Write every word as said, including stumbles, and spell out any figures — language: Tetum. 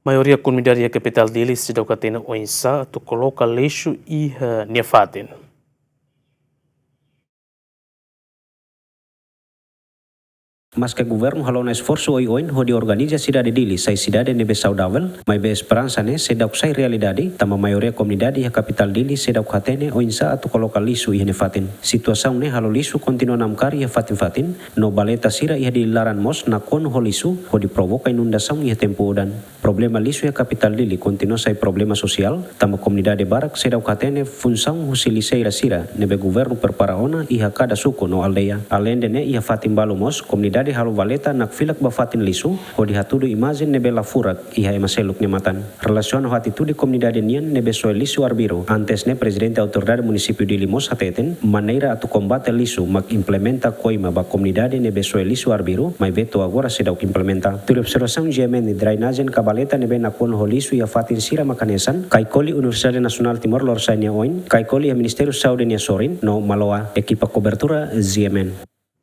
Maioria komunidade iha kapitál Dili seidauk hatene oinsá atu koloka lixu iha nia fatin. Maske governu halo ona esforsu oioin hodi organiza sidade Dili sai sidade ne'ebé saudavel, maibé esperansa ne'e seidauk sai realidade, tanba maioria komunidade iha kapitál Dili seidauk hatene oinsá atu koloka lixu iha nia fatin. Situasaun ne'e halo lixu kontinua namkar iha fatin-fatin, no valeta sira iha Dili laran mós nakonu ho lixu, hodi provoka inundasaun iha tempu udan. Problema lixu iha kapitál Dili kontinua sai problema sosiál, tanba komunidade barak seidauk hatene funsaun husi lixeira sira ne'ebé governu prepara ona iha kada suku no aldeia. Aleinde ne'e, iha fatin balu mós komunidade halo valeta nakfilak ba fatin lixu, hodi hatudu imajen ne'ebé la furak iha ema seluk nia matan. Relasiona ho atitude komunidade nian ne'ebé soe lixu arbiru, antes ne'e Prezidente Autoridade Munisípiu Dili mós hateten, maneira atu kombate lixu mak implementa koima ba komunidade ne'ebé soe lixu arbiru, maibé to'o agora seidauk implementa. Tuir observasaun G M N, drenajen ka valeta ne'ebé nakonu ho lixu iha fatin sira mak hanesan Caicoli, Universidade Nasionál Timor Lorosa'e nia oin, Caicoli iha Ministériu Saúde nia sorin, no Maloa. Ekipa kobertura G M N.